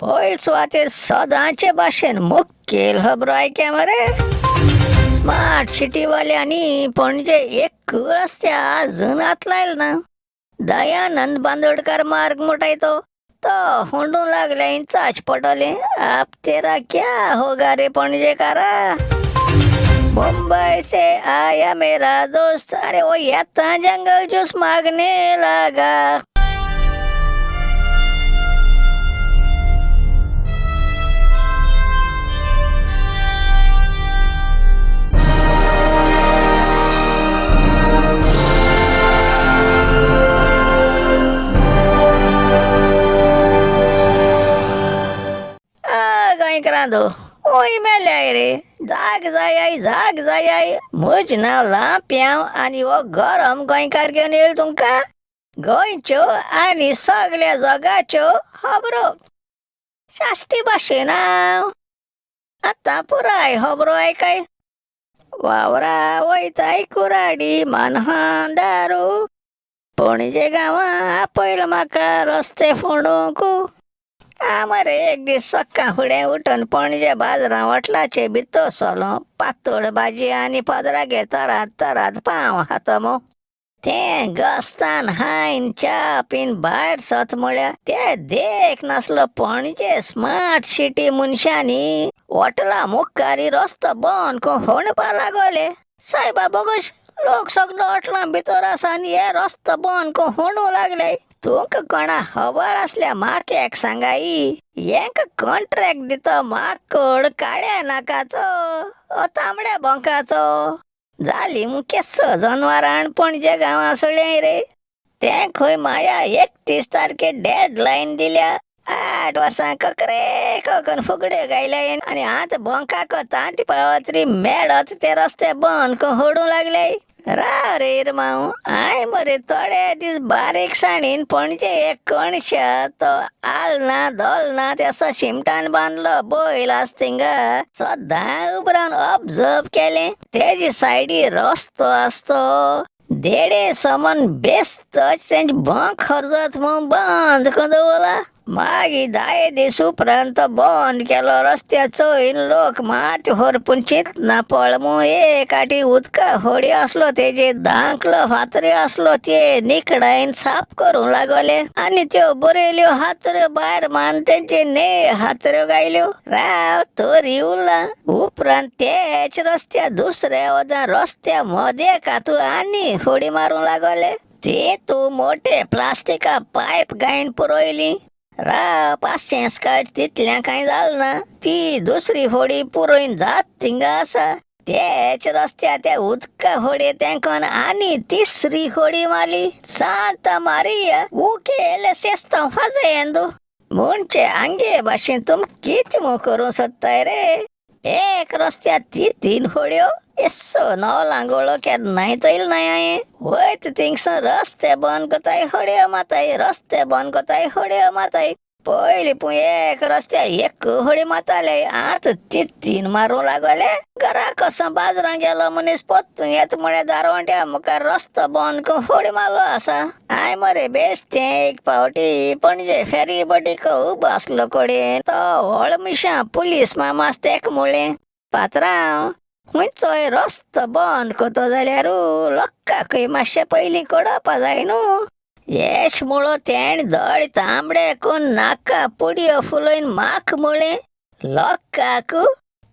पयल सुवातेर सदांचे भाशेन मुखेल खबरो आयक्या मरे. स्मार्ट सिटीवाल्यांनी पणजे एक रस्त्या अजून हात लायल ना. दयानंद बांदोडकर मार्ग मोठाय तो तो हुंडू लागले चाच पडले. अब तेरा क्या होगा रे पणजेकारा. मुंबई से आया मेरा दोस्त, अरे वो येता जंगल जूस मागने लगा. गोंयकारांनो ओय मेल्याय रे, जाग जायाय जाग जायाय. म्हज नांव लांप्यांव आनी हो गरम गोंयकार घेवन येयलो तुमकां गोंयच्यो आनी सगल्या जगाच्यो खबरो साश्टी भाशेन. हांव आतां पुराय खबरो आयकाय. वावरा वयताय कुराडी मानहां दारू, पणजे गांवां आपयलो म्हाका रस्ते फोडूंक. मरे एक दीस सक्काळ फुडें उठून पणजे बाजारां वटलाचे भितर सरलो. पातळ भाजी आनी पदरागे तरात तरात पाव खाता मू. तें गस्तान हायन च्या पीन भायर सत म्हळ्यार ते देख नासलो. पणजे स्मार्ट सिटी मनशांनी वॉटला मुखारी रस्तो बंद करून होणपा लागले. सायबा बोगस, लोक सगलो हॉटलां भितर आसा आनी हे रस्तो बंद करून होणू लागले. तुमकां कोणा खबर आसल्यार म्हाका एक सांगाई, हेंका कॉन्ट्रॅक्ट दिता माकोड काळ्या नाकाचो ओ तांबड्या बोंकाचो. जाली मु केस्स जनवरां पणजे गांवां सगळें रे. तें खंय माया 31 तारखे डेड लायन दिल्या. 8 वर्सां ककरे ककन फुगड्यो गायल्या आनी आतां बोंकाक तांती पावतरी मेळत ते रस्ते बंद करून होडूं लागले. राव रे इरमांव, हांवें मरे थोडे दीस बारीकसाणीन पणजे एक कणशा तो आल ना धोल ना तेसो शिमटान बांदलो बैल आसा थिंगा सदां उबो रावन ऑब्जर्व केलें. तेजे सायडी रस्तो आसतो देडे समन बेस्तच तेंचे बंक खर्जत म्हूण बंद करून दवरला. मागीर 10 दीस उपरांत तो बंद केलो रस्त्या चोयन लोक मात होरपून चिंतना पळ म्हूण एक आटी उदका होडी आसलो तेजे धांकलो फातरी आसलो ते निकडायन साफ करूं लागले आनी त्यो बरयल्यो हातऱ्यो भायर मान तेंचे ने हातऱ्यो गायल्यो. राव तरी उरला. उपरांत तेच रस्त्या दुसऱ्या वदां रस्त्या मदें कातू आनी होडी मारूंक लागले. ते तूं मोटे प्लास्टिका पायप गायन पुरयली. राव पासियेंस काड, तितल्यां कांय जालें ना. ती दुसरी होडी पुरोयन जात थिंगा आसा. तेच रस्त्या त्या उदका होडये तेंकोन आनी तिसरी होडी मारली. Santa Maria उकेले सेस्तांव फाजेंदू. म्हणजे आंगे भाशेन तुम कितें म्हूण करूं सोदताय रे. एक रस्त्यार ती 3 होड्यो येसो नवलांगोळो केन्नाय चोयल नाय हांवें. वयता थिंगसून रस्ते बंद करताय होड्यो मारताय, रस्ते बंद करताय होड्यो मारताय. पयलीं पूण एक रस्त्यार एक होडी मारताले, आतां ती 3 मारूंक लागले. घरा कसो बाजारां गेलो मनीस परतून येता म्हळ्यार दारवंट्या मुखार रस्तो बंद करून होडी मारलो आसा. हांवें मरे बेश्टें तें एक फावटी पणजे फेरी बोटीक उबो आसलो कडेन तो व्हड मनशां पुलीस मामा आसा तेका म्हणलें, पात्रांव खंयचोय रस्तो बंद करतो जाल्यार लोकांकय मातशें पयलीं कळोवपा जाय न्हू. येश म्हणलो तेणें दोळे तांबडे करून नाका पुडयो फुलोवन म्हाका म्हणलें, लोकांक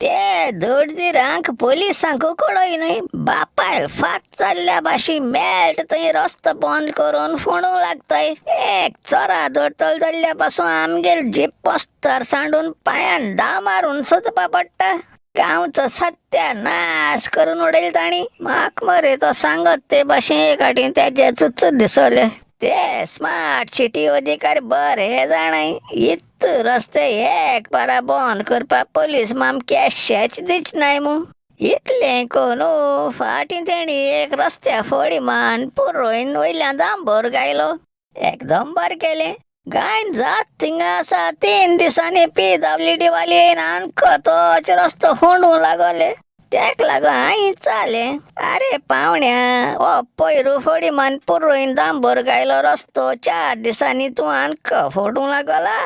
ते दळदिरांक पोलिसांक कळय न्हय. बापायल फात जाल्ल्या भाशेन मेळटा थंय रस्तो बंद करून फोंडूंक लागताय. एक चोरा धरतलो जाल्ल्या पासून आमगेल जीप पोस्तार सांडून पांयान दाव मारून सोदपा पडटा. गांवचो सत्यानाश करून उडयलो तांणी. म्हाका मरे तो सांगत ते भाशेन एक फावटी तेजे चुच्च दिसले. ते स्मार्ट सिटी अधिकारी बरे जाणाय, इत्त रस्ते एक पारा बंद करपाक पोलीस माम केशेच दिच नाय मू. इतलें करून फाटीं तेणी एक रस्त्या फोडी मान पुरोयन वयल्यान दांबर गायलो. एकदम बरें केलें. गायन जात थिंगा आसा 3 दिसांनी PWD वाले येयन आमकां तोच रस्तो फोंडूंक लागले. तेका लागून हांवें चालें, आरे पावण्या हो पयरू फोडी मान पुरोयन दांबर गायलो रस्तो 4 दिसांनी तूं आमकां फोडूंक लागला.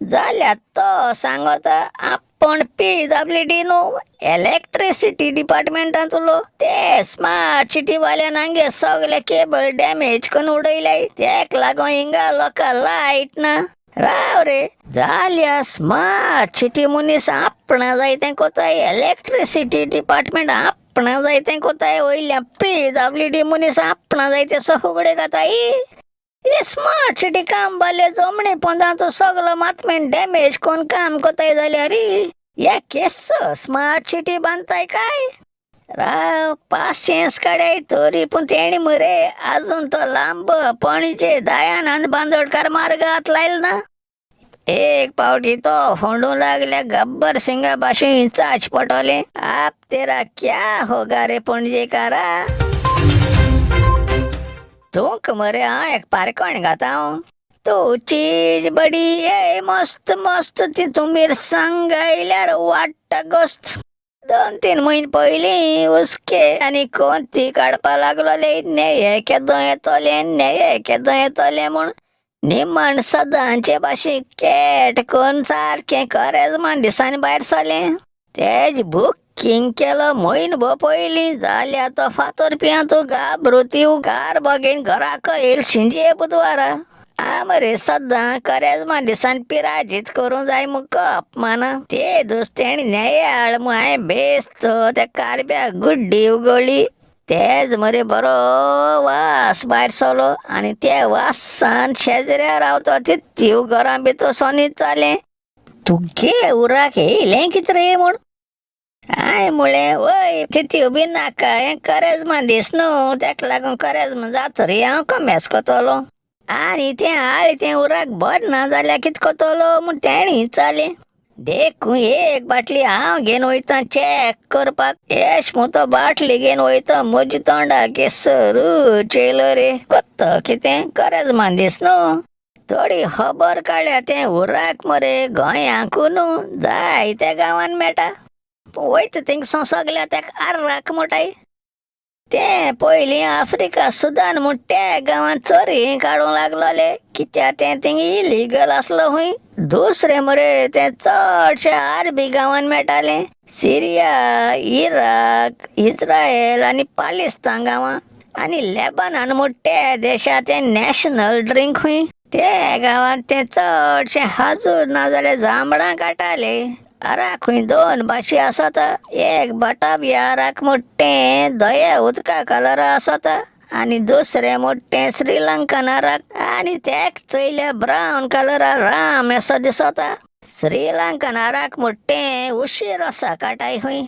जाल्यार तो सांगता आपूण पीडब्ल्यूडी न्हू, इलेक्ट्रिसिटी डिपार्टमेंटांतलो. ते स्मार्ट सिटी वाल्यान हांगे सगळे केबल डॅमेज करून उडयले, तेक लागून हिंगा लोकां लायट ना. राव रे, जाल्यार स्मार्ट सिटी मनीस आपणा जाय तें कोताय, इलेक्ट्रिसिटी डिपार्टमेंट आपणा जाय तें कोताय, वयल्या पीडब्ल्यूडी मनीस आपणा जाय तें सगळे खाताय. हे स्मार्ट सिटी काम बाले जमणे पोंदा सगळो मातमेन डॅमेज कोण काम कोताय जाल्यार या केस स्मार्ट सिटी बांदताय काय? राव, पासियेंस काडाय तरी पूण तेणी मरे अजून तो लांब पणजे दयानंद बांदोडकर मार्गात लायल ना. एक पावटी तो फोंडू लागल्या गब्बर सिंगा भाशेन चाच पटवले. आप तेरा क्या होगा रे पणजेकारा? तुक मरे हांव एक पारकोण घाता. तो चीज बडी ए मस्त मस्त, ती मिरसांग गायल्यार वाडटा गोस्त. 2-3 म्हयने पयलीं हुस्के आनी कोंती काडपा लागलोले, नेये केदो येतोलें, नेये केदो येतोलें म्हूण. निमाण सदांचे भाशेन केट करून सारकें करेजमान दिसांनी भायर सरलें. तेज बुकींग केलो म्हयनो पयलीं, जाल्यार तो फातोर पियांतू गाब्रुती कार बगेन घराक येयल शिंजे बुधवारा. आ मरे सदां करेजमा दिसान पिराजीत करूं जाय मुका अपमाना. ते दुसतेण नेयाळ म्हूण हांवें बेस्त त्या कारब्याक गुड्डी उगडली. तेज मरे बरो वास भायर सरलो आनी त्या वासान शेजऱ्या रावता तितीव घरां भितर सोनीत जालें. तुगे उराक येयलें कितें रे म्हूण हांवें म्हळें, वय तितीव बी नाका, हें करेजमा दीस न्हू, तेका लागून करेजमा जाता रे हांव कमेस कोतलो. आनी तें आळ तें उराक बरें ना जाल्यार कितें कोतलो म्हूण तेणें विचारलें. देखून एक बाटली हांव घेवन वयता चॅक करपाक. येश म्हूण तो बाटली घेवन वयता, म्हज्या तोंडाक केसरूच येयलो रे. कोत्तो कितें करेजमा दीस न्हू. थोडी खबर काडल्या तें उराक मरे गोंयांकू न्हू जायत्या गांवान मेळटा. वयता थिंगसून सगल्या तेका आर्राक म्हणटाय. तें पयलीं आफ्रिका सुदान म्हूण त्या गांवांत चोरी काडूंक लागलोले, कित्याक तें थिंग इलिगल आसलो खंय. दुसरें मरे तें चडशें आरबी गांवांत मेळटालें, सिरिया, इराक, इस्रायल आनी पालिस्तान गांवां. आनी लेबनान म्हूण त्या देशा तें नॅशनल ड्रिंक खंय. त्या गांवांत तें चडशें हाजूर नाजाल्यार जांबळां काडटाले. आराक खंय दोन भाशी आसता, एक बटाबिया आराक मोट्टें दया उदका कलर आसता आनी दुसरें मोट्टें श्रीलंकन आराक, आनी तेक चोयल्या ब्रावन कलरा राम असो दिसता. श्रीलंकन आराक मोट्टें उशीर आसा काटाय खंय.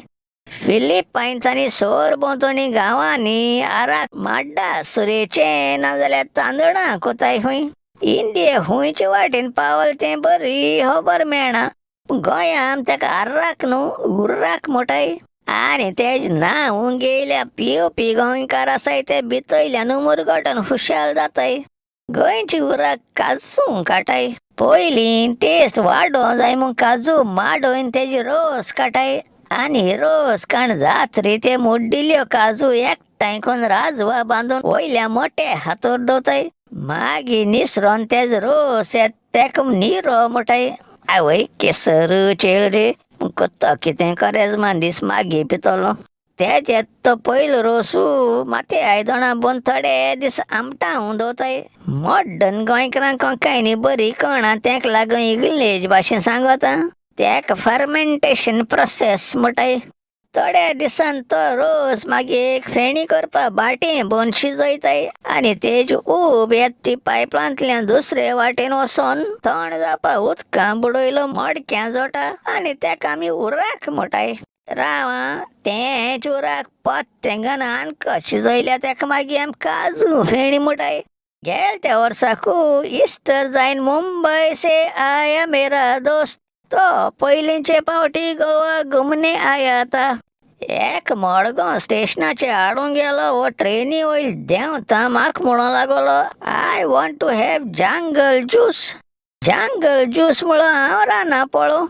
फिलिपायन्स आनी सोर भोंवतणी गांवांनी आराक माड्डा सुरेचें नाजाल्यार तांदळां कोताय खंय. इंडिये खुंयचे वाटेन पावल तें बरी खबर मेळना. गोंयांत तेका आर्राक न्हू उर्राक म्हणटाय. आनी तेज नांव घेयल्या पिवपी गोंयकार आसाय ते भितयल्यान मुरगटन खुशाल जाताय. गोंयची उराक काजू काटाय. पयलीं टेस्ट वाडोवंक जाय म्हूण काजू माडोवन तेजी रोस काटाय आनी रोस काण जातरी ते मुड्डिल्यो काजू एकठांय करून राजवा बांदून वयल्या मोटे हातोर दवरताय. मागीर निसरोन तेज रोस येता तेका निरो म्हणटाय. आवय केसर चेल रे, कोत्तो कितें करेजमान दीस मागीर पितलो. तेजे तो पयलो रोसू माते आयदनां बंद थोडे दीस आमटावन दवरताय. मॉडर्न गोंयकारांक कांय बरी कळना, तेका लागून इंग्लेज भाशेन सांगता. तेका फर्मेंटेशन प्रोसेस म्हणटाय. थोड्या दिसान तो रोस मागीर एक फेणी करपा बाटी बोन शिजयताय आनी तेज ऊब येता ती पायपांतल्यान दुसरे वाटेन वचोन थंड जावपा उदकां बुडयलो मडक्यां जोटा आनी तेका आमी उराक म्हणटाय. राव आं, तेंच उराक पत्तें आनक शिजयल्या तेका मागीर आमी काजू फेणी म्हणटाय. गेल त्या वर्साकू इस्टर जायन मुंबय से आया मेरा दोस्त, तो पयलींचे पावटी गोवा घुमने आया था. एक मडगांव स्टेशनाचेर हाडूंक गेलो हो ट्रेनी वयल देंवता म्हाका म्हणूंक लागलो, I want to have jungle juice. Jungle juice म्हणलो हांव रानां पळोवं.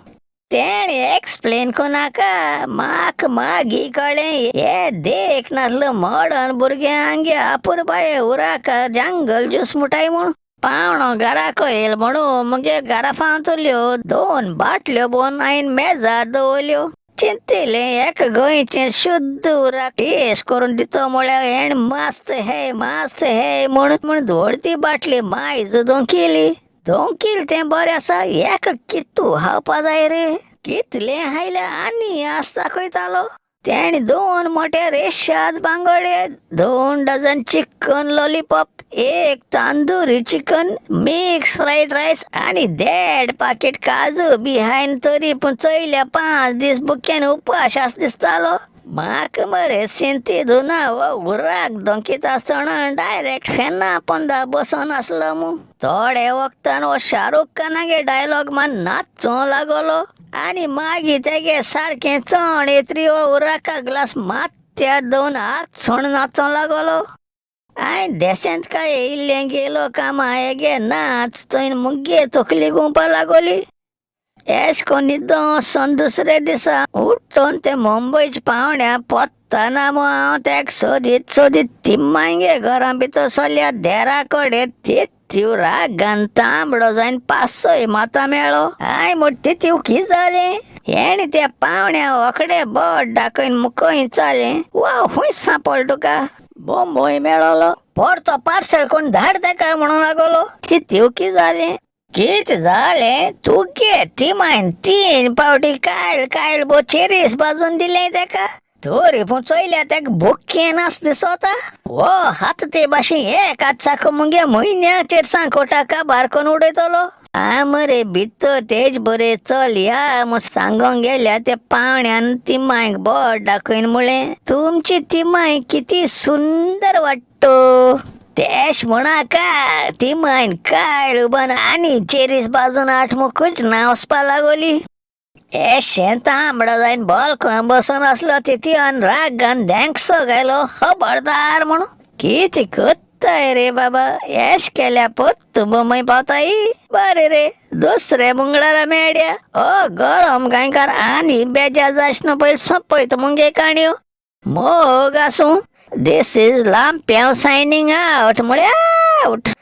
तेणें एक्सप्लेन नाका, म्हाका मागीर कळ्ळें हे देख नासलो मॉडर्न भुरग्यांगे अपुरबाये उराका जंगल ज्यूस म्हणटाय म्हूण. पावणो घराक येयल म्हणून मुगे घरा फांतुल्यो 2 बाटल्यो बोन हांवें मेजार दवरल्यो. चिंतिलें एक गोंयचें शुद्ध उराक टेस्ट करून दितो म्हळ्यार हेण मस्त हे मस्त हे म्हणून म्हण धोडती बाटली मायज दोंकिली दोंकील तें बरें आसा एक कितू खावपा जाय रे. कितलें हायलें आनी आस दाखयतालो. तेणें 2 मोटे रेशाद बांगडे, 2 dozen chicken lollipop, 1 tandoori chicken, mix fried rice आनी 1.5 पाकीट काजू बी हायन तरी पूण चोयल्या 5 दीस बुक्यान उपाश आस दिसतालो. म्हाका मरे सिंती धुना हो उराक दोंकीत आसतना डायरेक्ट फेना पोंदा बसोन आसलो मू. थोडे वखदान हो शाहरुख खानागे डायलॉग मान नाचों लागलो आनी मागीर तेगे सारकें चण येत्री हो उराका ग्लास माथ्यार दवरून हात सोण नाचों लागलो. हांवें देशांत काय येयल्लें गेलो कामां हेगे नाच थंय मुगे तकली घुंवपा लागोली. एश कोन्न न्हिदों वचोन दुसरे दिसा उठोन ते मुंबयच्या पावण्या पोत्ताना मू हांव तेका सोदीत सोदीत तिम्मांगे घरां भितर सरल्या देरा कडेन तितीव रागान तांबडो जायन पासय माता मेळ्ळो. हांवें म्हण तितीव कितें जालें? हेणें त्या पावण्या ओकडे बोट दाखयन मुखय चालें वा खूंय सांपडलो तुका? बोंबोय मेळोलो परतो पार्सल कोण धाड तेका म्हणून लागलो. तितीव कितें जालें? कितें जालें तुगे तिमायन 3 फावटी कायल कायल बो चेरीस बाजून दिलें तेका. तरी पूण चोयल्या तेका बुकेन आस दिसोता. हो हात ते भाशेन एक हात मुगे म्हयन्याचेर सांकोटा काबार करून उडयतलो. आ मरे भितर तेज बरे चल या म्हूण सांगोंक गेल्या त्या पावण्यान तिमायक बोट दाखयन म्हळें तुमची तिमाय किती सुंदर वाडटो. तेश म्हणाका तिमायन कायल उबान आनी चेरीस बाजून आठ मुखूच ना वचपा लागोली. एशें तांबडो जायन बॉल्कां बसोन आसलो तितून रागान धेंगसो घायलो खबरदार म्हणून. कितें कोत्ताय रे बाबा एश केल्या पोत्तू बोंबय पावताय. बरें रे दुसरे मुंगळारा मेळ्या. ओ गरम गोंयकार आनी बेजार जायना पयलीं सोंपयता मुगे काणयो. मोग आसूं. This is Lampiao signing out म्हळ्यार आवट.